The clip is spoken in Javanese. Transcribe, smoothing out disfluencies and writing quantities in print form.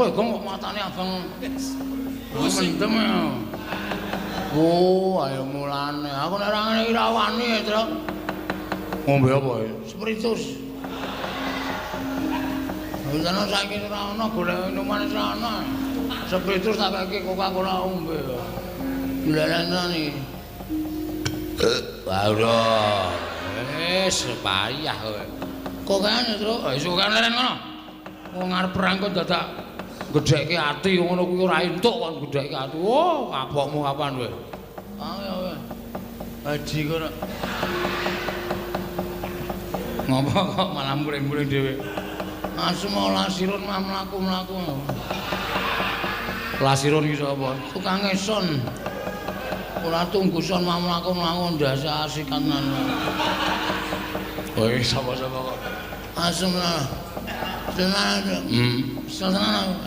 Apa ya, Gong, kok matane abang? Pusing. Mendem ya. Oh, ayo mulane. Aku nek ora ngene iki ra wani, Truk. Ngombe apa ya? Spiritus. Wonten saiki ora ana golek minuman ora ana. Spiritus tak kei Coca-Cola ombe. Lha iki. Wah, wis payah kowe. Kokean ya, Truk. Wis kokean leren ngono. Wong arep perang kok dadak gedhekke ati ngono kuwi ora entuk kon gedhekke ati. Oh, kapokmu kapan kowe? Ayo kowe. Haji kono. Ngopo kok malah muring-muring dhewe? Asem lasirun mah mlaku-mlaku. Lasirun iki sapa? Tukang son. Ora tunggu son mah mlaku-mlaku ndase asikan. Kowe sapa-sapa kok? Asem lah. Tenan. Tenan.